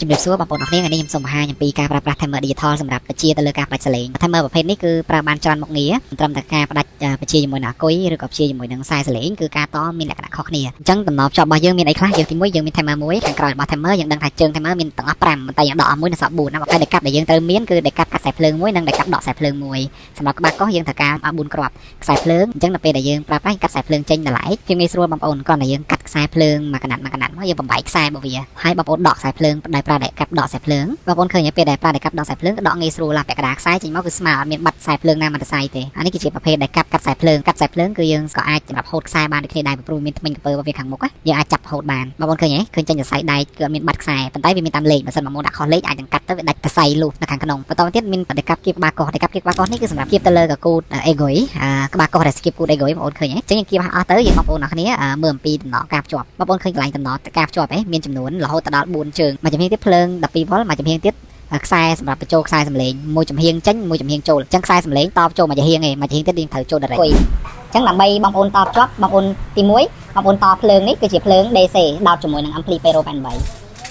ជំរាបសួរបងប្អូនអរគ្នាថ្ងៃនេះខ្ញុំសូមបង្ហាញអំពីការប្រើប្រាស់ timer digital សម្រាប់បញ្ជាទៅលើការផ្ដាច់សលេង timer ប្រភេទនេះគឺប្រើបានច្រើនមុខងារមិនត្រឹមតែការផ្ដាច់បញ្ជាជាមួយនឹងអាគុយឬក៏បញ្ជាជាមួយនឹងខ្សែសលេងគឺការតមានលក្ខណៈខុសគ្នាអញ្ចឹងតំណភ្ជាប់របស់យើងមានអីខ្លះយើងទី1យើងមាន timer មួយខាងក្រោយរបស់ timer យើងដឹងថាជើង timer មានទាំងអស់5ប៉ុន្តែយើងដកអស់មួយនៅសល់4ណាហើយដែលកាប់ដែលយើងត្រូវមានគឺដែលកាប់កាត់ខ្សែភ្លើងមួយនិងដែលកាប់ដកខ្សែភ្លើងមួយសម្រាប់ក្បាលកោះយើងត្រូវការ4គ្រាប់ខ្សែភ្លើងអញ្ចឹងដល់ពេលដែលយើងប្រើប្រាស់កាត់ខ្សែភ្លើងចេញដល់ឡែកវាងាយស្រួលបងប្អូនគ្រាន់តែយើងកាត់ខ្សែភ្លើងមួយកណាត់មួយកណាត់មកយើងបំបែកខ្សែរបស់វាហើយបងប្អូនដកខ្សែភ្លើងដោយប្រើដែលកាប់ដកខ្សែភ្លើងបងប្អូនឃើញពេលដែលប្រើដែលកាប់ដកខ្សែភ្លើងក៏ដកងាយស្រួលឡាពាក់កណ្ដាលខ្សែចេញមកគឺស្មើអត់មានបាត់ខ្សែភ្លើងណាមួយសរសៃទេអានេះគឺជាប្រភេទដែលកាប់កាត់ខ្សែភ្លើងកាត់ខ្សែភ្លើងគឺយើងក៏អាចសម្រាប់ហូតខ្សែបានដូចគ្នាដែរព្រោះមានធ្មេញកពើរបស់វាខាងមុខយើងអាចចាប់ហូតបានបងប្អូនឃើញទេឃើញចេញសរសៃដែកគឺអត់មានបាត់ខ្សែប៉ុន្តែវាមានតាមលេខបើសិនមកដាក់ខុសលេខអាចនឹងកាត់ទៅវាដាច់សរសៃលូសនៅខាងក្នុងបន្តមកទៀតមានដែលកាប់គៀបក្បាលកោះដែលកាប់គៀបក្បាលកោះនេះគឺសម្រាប់គៀបទៅលើកកូតអេហ្គុយក្បាលកោះដែលគៀបគូតអេហ្គុយបងប្អូនឃើញទេអញ្ចឹងយើងគៀបអស់ទៅយើងបងប្អូនអរគ្នាមើលអំពីតំណការភ្ជាប់បងប្អូនឃើញកន្លែងតំណការភ្ជាប់ឯងមានចំនួនរហូតដល់4ជើងមួយចំហៀងទៀតភ្លើង12វ៉ុលមួយចំហៀងទៀតខ្សែសម្រាប់បញ្ចូលខ្សែសំឡេងមួយចំហៀងចេញមួយចំហៀងចូលអញ្ចឹងខ្សែសំឡេងតបចូលមួយចំហៀងឯងមួយចំហៀងទៀតយើងត្រូវចូល direct អញ្ចឹងដើម្បីបងប្អូនតភ្ជាប់បងប្អូនទី1បងប្អូនតភ្លើងនេះគឺជាភ្លើង DC ដោតជាមួយនឹង ampli P88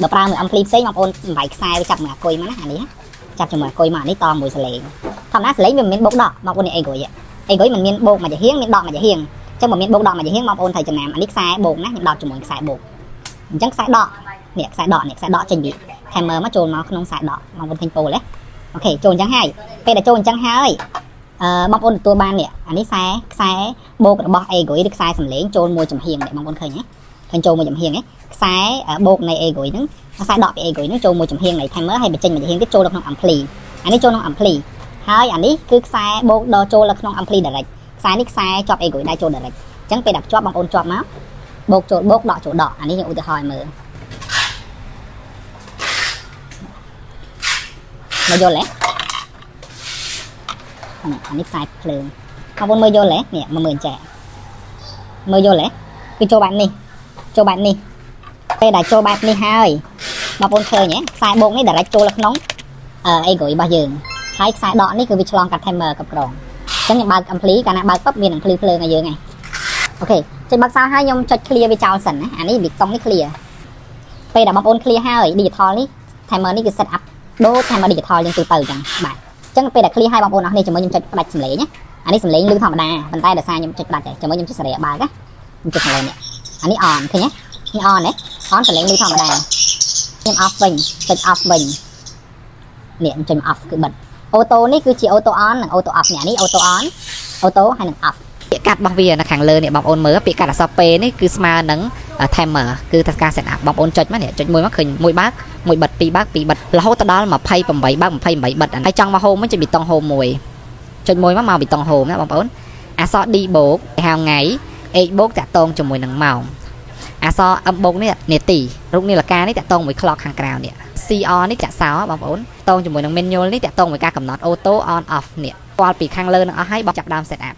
បើប្រើមួយ ampli ផ្សេងបងប្អូនបំបែកខ្សែវាចាប់មួយអាគុយមកណាអានេះចាប់ជាមួយអាគុយមកអានេះតមួយសលេងធម្មតាសលេងវាមិនមានបូកដកបងប្អូននេះអេហ្គុយអេហ្គុយមិនមានបូកមួយចំហៀងមានដកមួយចំហៀងអញ្ចឹងបើមានបូកដកមួយចំហៀងបងប្អូនត្រូវចំណាំអានេះខ្សែបូកណាខ្ញុំដោតជាមួយខ្សែបូកអញ្ចឹងខ្សែដកនេះខ្សែដកនេះខ្សែដកចេញពី timer មកចូលមកក្នុងខ្សែដកបងប្អូនឃើញពោលទេអូខេចូលអញ្ចឹងហើយពេលដែលចូលអញ្ចឹងហើយបងប្អូនទទួលបាននេះអានេះខ្សែបូករបស់ A ក្រួយឬខ្សែសំឡេងចូលមួយចំហៀងនេះបងប្អូនឃើញទេឃើញចូលមួយចំហៀងទេខ្សែបូកនៃ A ក្រួយហ្នឹងខ្សែដកពី A ក្រួយហ្នឹងចូលមួយចំហៀងនៃ timer ហើយបញ្ចេញមួយចំហៀងទៀតចូលទៅក្នុង ampli អានេះចូលក្នុង ampli ហើយអានេះគឺខ្សែបូកដល់ចូលទៅក្នុង ampli direct ខ្សែនេះខ្សែជាប់ A ក្រួយដែរចូល direct អញ្ចឹងពេលដែលភ្ជាប់បងប្អូនជាប់មកបូកចូលបូកដកចូលដកអានេះយើងឧទាហរណ៍ឲ្យមើលមើលយល់ទេអានេះខ្សែភ្លើងបងប្អូនមើលយល់ទេនេះមកមើលចែមើលយល់ទេគឺចូលបែបនេះចូលបែបនេះពេលដែលចូលបែបនេះហើយបងប្អូនឃើញទេខ្សែបូកនេះ direct ចូលទៅក្នុងអេក្រួយរបស់យើងហើយខ្សែដកនេះគឺវាឆ្លងកាត់ timer គ្រប់គ្រងអញ្ចឹងខ្ញុំបើក ampli កាលណាបើកពឹបមាននឹងភ្លឺភ្លើងឲ្យយើងហើយអូខេចុចបើកសោហើយខ្ញុំចុច clear វាចោលសិនណាអានេះវាតុងនេះ clear ពេលដែលបងប្អូន clear ហើយ digital នេះ timer នេះគឺ set up ដូច timer digital យើងទូទៅអញ្ចឹងបាទអញ្ចឹងពេលដែល clear ហើយបងប្អូនអរគ្នាជាមួយខ្ញុំចុចផ្ដាច់សំឡេងណាអានេះសំឡេងលឺធម្មតាប៉ុន្តែដោយសារខ្ញុំចុចផ្ដាច់ហើយជាមួយខ្ញុំចុចសេរីបើកណាខ្ញុំចុចសំឡេងនេះអានេះ on ឃើញទេនេះ on ទេ on សំឡេងលឺធម្មតាខ្ញុំ off វិញចុច off វិញនេះខ្ញុំចុច off គឺបិទ auto នេះគឺជា auto on និង auto off នេះអានេះ auto on auto ហើយនិង off ពាក្យកាត់របស់វានៅខាងលើនេះបងប្អូនមើលពាក្យកាត់អក្សរ P នេះគឺស្មើនឹង timer គឺថាការ set up បងប្អូនចុចមកនេះចុចមួយមកឃើញមួយបើកមួយបិទពីរបើកពីរបិទរហូតដល់28បើក28បិទហើយចង់មក home វិញចុចប៊ូតុង home មួយចុចមួយមកមកប៊ូតុង home ណាបងប្អូនអក្សរ D បូកហៅថ្ងៃ H បូកតាក់តងជាមួយនឹងម៉ោងអក្សរ M បូកនេះនាទីរូបនាឡិកានេះតាក់តងមួយ clock ខាងក្រៅនេះ CR នេះចាក់សោបងប្អូនតងជាមួយនឹង manual នេះតាក់តងមួយការកំណត់ auto on off នេះពាល់ពីខាងលើនឹងអស់ហើយបងចាប់ដើម set up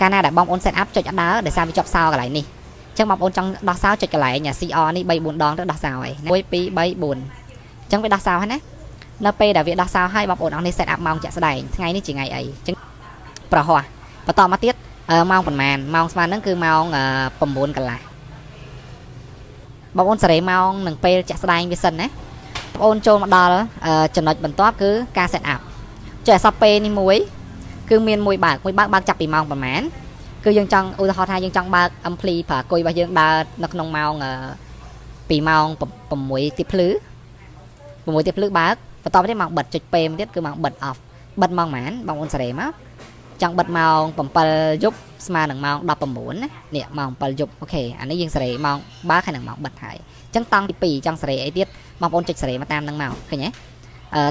កាលណាដែលបងប្អូន set up ចុចអត់ដើរដោយសារវាជាប់សោកន្លែងនេះអញ្ចឹងបងប្អូនចង់ដោះសោចុចកន្លែង CR នេះ3 4ដងទៅដោះសោហើយ1 2 3 4អញ្ចឹងវាដោះសោហើយណានៅពេលដែលវាដោះសោហើយបងប្អូនអស់នេះ set up ម៉ោងជាក់ស្ដែងថ្ងៃនេះជាថ្ងៃអីអញ្ចឹងប្រហោះបន្តមកទៀតម៉ោងប្រហែលម៉ោងស្មើហ្នឹងគឺម៉ោង9កន្លះបងប្អូនសេរីម៉ោងនឹងពេលជាក់ស្ដែងវាសិនណាបងប្អូនចូលមកដល់ចំណុចបន្ទាប់គឺការ set up ចុចអក្សរ P នេះមួយគឺមានមួយបើកមួយបើកបើកចាប់ពីម៉ោងប្រហែលគឺយើងចង់ឧទាហរណ៍ថាយើងចង់បើក ampli ប្រើគុយរបស់យើងដើរនៅក្នុងម៉ោងពីម៉ោង6ទីភ្លឺ6ទីភ្លឺបើកបន្តទៅទៀតម៉ោងបិទចុច P មួយទៀតគឺម៉ោងបិទ off បិទម៉ោងប៉ុន្មានបងប្អូនសេរីមកចង់បិទម៉ោង7យប់ស្មើនឹងម៉ោង19ណានេះម៉ោង7យប់អូខេអានេះយើងសេរីម៉ោងបើកហើយនឹងម៉ោងបិទហើយអញ្ចឹងតង់ទី2ចង់សេរីអីទៀតបងប្អូនចុចសេរីមកតាមនឹងមកឃើញទ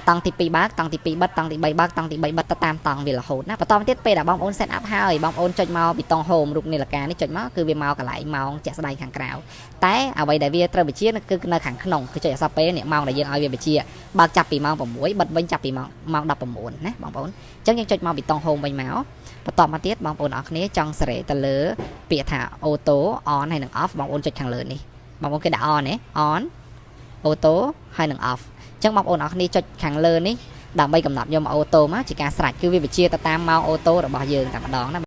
េតង់ទី2បើកតង់ទី2បិទតង់ទី3បើកតង់ទី3បិទទៅតាមតង់វារហូតណាបន្តមកទៀតពេលដែលបងប្អូន set up ហើយបងប្អូនចុចមកពីតង់ home រូបនាឡិកានេះចុចមកគឺវាមកកន្លែងម៉ោងជាក់ស្ដែងខាងក្រៅតែអ្វីដែលវាត្រូវបញ្ជាគឺនៅខាងក្នុងគឺចុចអក្សរ P នេះម៉ោងដែលយើងឲ្យវាបញ្ជាបើកចាប់ពីម៉ោង6បិទវិញចាប់ពីម៉ោង19ណាបងប្អូនអញ្ចឹងយើងចុចមកពីតង់ home វិញមកបន្តមកទៀតបងប្អូនអរគ្នាចង់សេរីទៅលើពាក្យថា auto on ហើយនិង off បងប្អូនចុចខាងលើនេះបងប្អូនគេដាក់ on ទេ on auto ហើយនិង off ចឹងបងប្អូនអរគ្នាចុចខាងលើនេះដើម្បីកំណត់យកមក auto មកជាការស្រេចគឺវាបញ្ជាទៅតាមម៉ោង auto របស់យើងតែម្ដងណា។